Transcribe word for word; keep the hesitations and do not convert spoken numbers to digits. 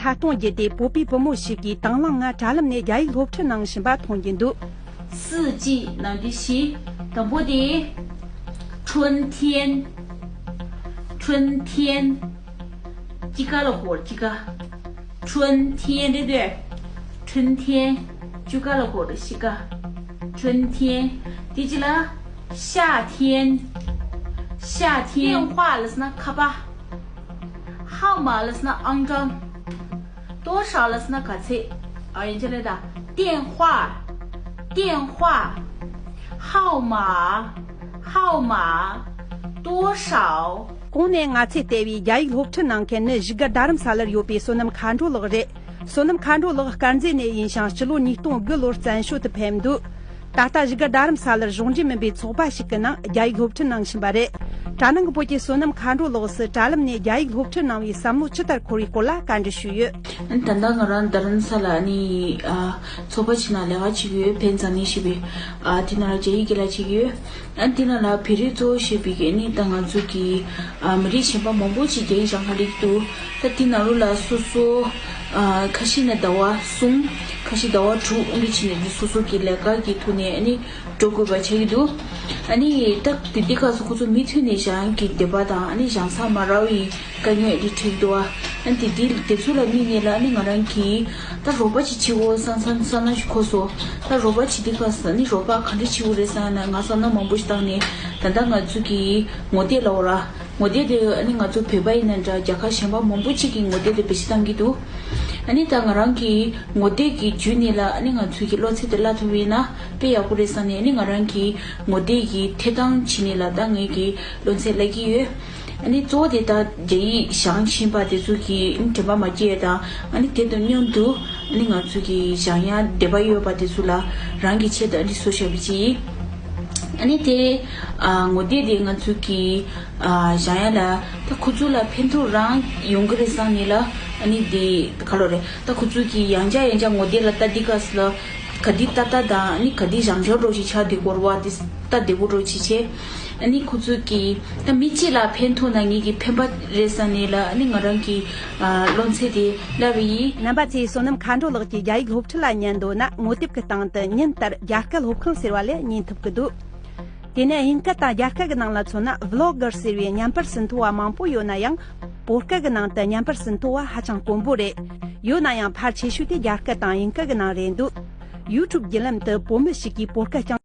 ཐད་གཏོང་བརྒྱུད་དེ་བོད་པའི་བུ་མོ་ཞིག་གིས་དང་བླངས་ངང་དྲ་ལམ་ནས་རྒྱ་ཡིག་སློབ་ཁྲིད་གནང་བཞིན་པ་མཐོང་རྒྱུ་འདུག། 四季 ནང་དུ་བཞི། དང་པོ་དེ། 春天། 春天། དཔྱིད་ཀ་ལ་གོ་རེད། དཔྱིད་ཀ། 春天 རེད་དེ། 春天། དཔྱིད་ཀ་ལ་གོ་རེད། དཔྱིད་ཀ། 春天། དེ་རྗེས་ལ། 夏天། 夏天། 电话 ལབ་ན་ཁ་པར། 号码 ལབ་ན་ཨང་གྲངས། 多少 ལབ་ན་ག་ཚད། ཨ། ཡན་ཆད་ལས་ད། 电话། 电话། 号码། 号码། 多少། གོང་ནས་ང་ཚོས་བལྟས་པའི་རྒྱ་ཡིག་སློབ་ཁྲིད་གནང་མཁན་ནི་བཞུགས་སྒར་རྡ་རམ་ས་ལར་ཡོད་པའི་བསོད་ནམས་མཁའ་འགྲོ་ལགས་རེད། བསོད་ནམས་མཁའ་འགྲོ་ལགས་དཀར་མཛེས་ནས་ཡིན་ཞིང་། སྤྱི་ལོ་ཉིས་སྟོང་དགུ་ལོར་བཙན་བྱོལ་དུ་ཕེབས་འདུག། ད་ལྟ་བཞུགས་སྒར་རྡ་རམ་ས་ལར་གཞུང་འབྲེལ་མིན་པའི་ཚོགས་པ་ཞིག་གི་ནང་རྒྱ་ཡིག་སློབ་ཁྲིད་གནང་བཞིན་པ་རེད། དྲ་ནང་གི་བོད་ཀྱི་བསོད་ནམས་མཁའ་འགྲོ་ལགས་སུ་དྲ་ལམ་ནས་རྒྱ་ཡིག་སློབ་ཁྲིད་གནང་བའི་བསམ་བློ་ཇི་ལྟར་འཁོར་བའི་སྐོར་ལ་བཀའ་འདྲི་ཞུས་ཡོད། ད་ལྟ་ང་རང་རྡ་རམ་ས་ལ་ནི། ཨ། ཚོགས་པ་ཞིག་ནང་ལས་ཀ་བྱེད་ཀྱི་ཡོད། ཕན་ཚང་ནི་ཞེས་པའི། ཨ། དེ་ནང་ལ་རྒྱ་ཡིག་སློབ་ཁྲིད་བྱེད་ཀྱི་ཡོད། ཨ། དེ་ནང་ལ་བོད་རིགས་གཙོ་བོ་ཞེས་པའི་གི་ནི་ད་ང་ཚོ་གི། ཨ། མི་རིགས་གཞན་པ་མང་པོ་ཞིག་རྒྱ་ཡིག་སྦྱང་ག་སླེབས་ཀྱི་འདུག། ད་དེ་ནང་ལོགས་ལ་སོ་སོ། ཨ། ཁ་ཤས་ནི་ཟླ་བ་གསུམ། ཁ་ཤས་ཟླ་བ་དྲུག་འདི་བྱས་ནས་འདི་སོ་སོ་གི་ལས་ཀ་གི་ཐོག་ནས་ཨ་ནི་འགྲོ་དགོས་པ་ཆགས་ཀྱི་འདུག། ཨ་ནི་ད་དེ་དུས་སྐབས་སུ་ཁོ་ཚོ་མུ་མཐུད་ནས་སྦྱང་གི་འདོད་པ་དང་། ཨ་ནི་སྦྱང་ས་མ་རག་པའི་དཀའ་ངལ་འདི་འཕྲད་ཀྱི་འདུག་པ། ཨ་ནི་དེ་དེ་དེ་ཚོ་ལ་དམིགས་ནས་ལ་ཨ་ནི་ང་རང་གིས་ད་རོགས་པ་ཅིག་བྱེད་དགོས་བསམ་བསམ་བསམ་བློ་ཞིག་འཁོར་སོང་། ད་རོགས་པ་བྱེད་དུས་སྐབས་སུ་ཨ་ནི་རོགས་པ་ག་འདྲ་བྱེད་དགོས་རེད་བསམ་ན། ང་བསམ་བློ་མང་པོ་ཞིག་བཏང་ནས། ད་ལྟ་ང་ཚོ་གི་ངོ་དེབ་ལབ་དགོས་རེད། ངོ་དེབ་དེ་ཨ་ནི་ང་ཚོ་བོད་པ་ཡིན་ན་འདྲ། རྒྱལ་ཁབ་གཞན་པ་མང་པོ་ཅིག་གི་ངོ་དེབ་དེ་བེད་སྤྱོད་གཏང་གི་འདུག། ཨ་ནི་ད་ང་རང་གི་ངོ་དེབ་ཀྱི་བརྒྱུད་ནས་ལ་ཨ་ནི་ང་ཚོ་གི་སློབ་ཚན་དེ་བསླབ་ཐུབ་པ་ཡིན་ན་དཔེ་ཡག་པོ་རེད་བསམ་ནས། ཨ་ནི་ང་རང་གི་ངོ་དེབ་ཀྱི་ཐད་གཏོང་བྱས་ནས་ལ་ད་ངའི་གི་སློབ་ཚན་བསླབ་ཀྱི་ཡོད། ཨ་ནི་གཙོ་བོ་དེ་ད་རྒྱ་ཡིག་སྦྱང་བཞིན་པ་དེ་ཚོ་གི་དྲན་པ་མ་སྐྱེ་ཡ་དང་། ཨ་ནི་དེ་དང་མཉམ་དུ་ཨ་ནི་ང་ཚོ་གི་སྦྱང་ཡ་འདོད་པ་ཡོད་པ་དེ་ཚོ་ལ་རང་གི་ཆེད་དུ་ཨ་ནི་བཟོས་བཞག་པ་ཅིག་ཡིན། ཨ་ནི་དེ། ཨ། ངོ་དེབ་དེ་ང་ཚོ་གི། ཨ། སྦྱང་ཡ་ལ་ད་ཁོ་ཚོ་ལ་ཕན་ཐོགས་རང་ཡོང་གི་རེད་བསམ་ནས་ལ། ཨ་ནི་དེ་ག་ལོ་རེད། ད་ཁོ་ཚོ་གི་ཡང་བསྐྱར་ཡང་བསྐྱར་ངོ་དེབ་ལ་ལྟ་དུས་སྐབས་སུ་ལ་ག་དུས་ལྟ་ལྟ་དང་། ཨ་ནི་ག་དུས་སྦྱང་ཆོག་འགྲོ་ཞིག་ཆགས་བསྡད་ཀྱི་ཡོད་རེད་པ། དེ་ལྟ་བདེ་པོ་འགྲོ་ཞིག་བྱས། ཨ་ནི་ཁོ་ཚོ་གི་ད་མི་གཅིག་ལ་ཕན་ཐོགས་ན་ངེད་ཀྱི་ཕན་པ་རེད་བསམ་ནས་ལ། ཨ་ནི་ང་རང་གི། ཨ། སློབ་ཚན་དེ་བསླབས་པ་ཡིན། རྣམ་པ་ཚོས་བསོད་ནམས་མཁའ་འགྲོ་ལགས་ཀྱི་རྒྱ་ཡིག་སློབ་ཁྲིད་ལ་ཉན་འདོད་ན། ངོ་དེབ་ཀྱི་སྟེང་དུ་ཉིན་ལྟར་རྒྱ་སྐད་སློབ་ཁང་ཟེར་བ་ལས་ཉན་ཐུབ་ཀྱི་འདུག། དེ་ནས་དབྱིན་སྐད་དང་རྒྱ་སྐད་ཀྱི་ནང་ལ་མཚོན་ན། Vlogger ཟེར་བའི་བརྙན་པར་ཟིན་ཐོ་བ་མང་པོ་ཡོད་ན་ཡང་། བོད་སྐད་ཀྱི་ནང་དུ་བརྙན་པར་ཟིན་ཐོ་བ་ཧ་ཅང་དཀོན་པོ་རེད། ཡོད་ན་ཡང་ཕལ་ཆེ་ཤོས་དེ་རྒྱ་སྐད་དང་དབྱིན་སྐད་ཀྱི་ནང་རེད་འདུག། YouTube བརྒྱུད་ལམ་དུ་བོད་མི་ཞིག་གིས་བོད་སྐད་རྐྱང་